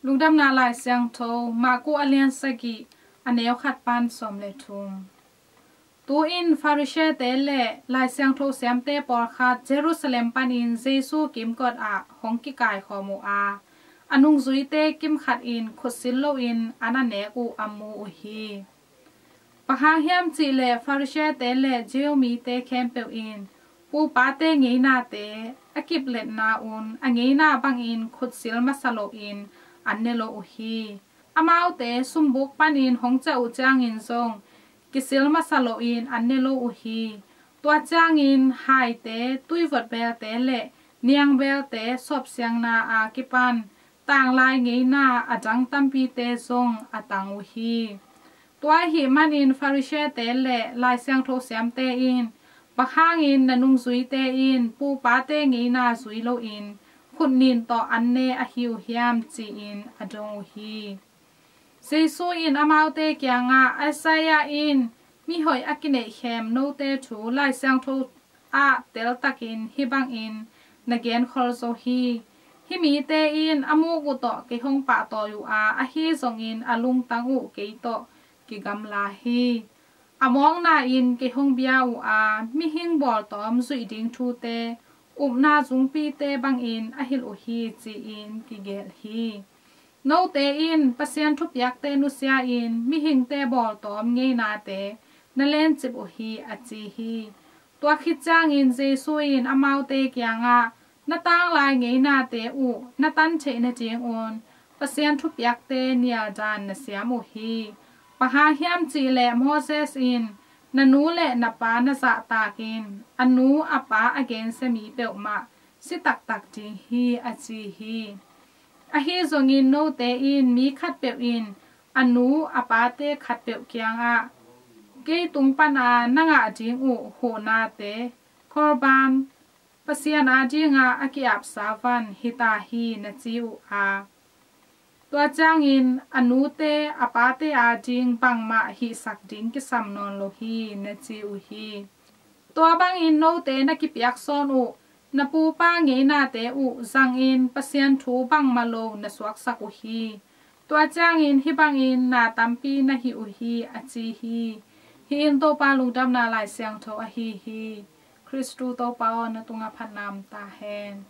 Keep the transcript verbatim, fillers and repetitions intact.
Lungdamna Lai Siangtho, Marku a lian sagih, a neu khat pan sawm le thum. Tu-in Pharisee-te le Lai Siangtho siamte pawlkhat Jerusalem panin Jesu kimkot ah hong kikaikhawm uh a, a nungzuite kimkhat in khutsil loin an a nek uh a mu uh hi. Bang hang hiam cih leh Pharisee-te le Jew mite khempeuh in pupate ngeinate a kipletna un a ngeina bangin khutsil masa loin an ne lo uh hi. Amaute sumbuk panin hong ciah uh ciangin zong kisil masa loin an ne lo uh hi. Tua ciangin haite, tuivot belte le niang belte sawpsiangna a kipan tanglai ngeina a dang tampite zong a tang uh hi. Tua ahih manin Pharisee-te le Lai Siangtho siamte in, "Bang hangin na nungzuite in pupate ngeina zui loin khutnin tawh an ne ahi uh hiam?" ci-in a dong uh hi. Jesu in amaute kiangah, "Isaiah in mihoih a kineihkhem note thu Lai Siangtho ah teltakin hih bangin na genkhol zo hi: 'Hih mite in a muk uh tawh kei hong pahtawi uh a, ahi zongin a lungtang uh kei tawh kigamla hi. A mawkna-in kei hong bia uh a, mihing bawltawm zuih ding thute upna zungpite bangin a hilh uh hi,' ci-in kigelh hi. Note in Pasian thupiakte nusia-in mihingte bawltawm ngeinate na lencip uh hi," a ci hi. Tua khit ciangin Jesu in amaute kiangah, "Na tanglai ngeinate uh na tan theih nadingun Pasian thupiakte nial dan na siam uh hi. Bang hang hiam cih leh Moses in, 'Na nu le na pa na zahtakin a nu a pa a gensia mi peuhmah si taktak ding hi,' a ci hi. Ahi zongin note in mi khatpeuh in a nu a pate khatpeuh kiangah, 'Kei tung pana na ngah ding uh huhnate, Korban, Pasian adinga a ki-apsa van hita hi,' na ci uh a, tua ciangin a nute a pate ading bangmah hihsak ding kisam nawn lo hi, na ci uh hi. Tua bangin note na kipiaksawn uh na pupa ngeinate uh zangin Pasian thu bangmah lo na suaksak uh hi. Tua ciangin hih bangin na tampi na hih uh hi, a ci hi. Hih in Topa Lungdamna Lai Siangtho ahi hi. Khristu Topa aw, na tungah phatna om ta hen.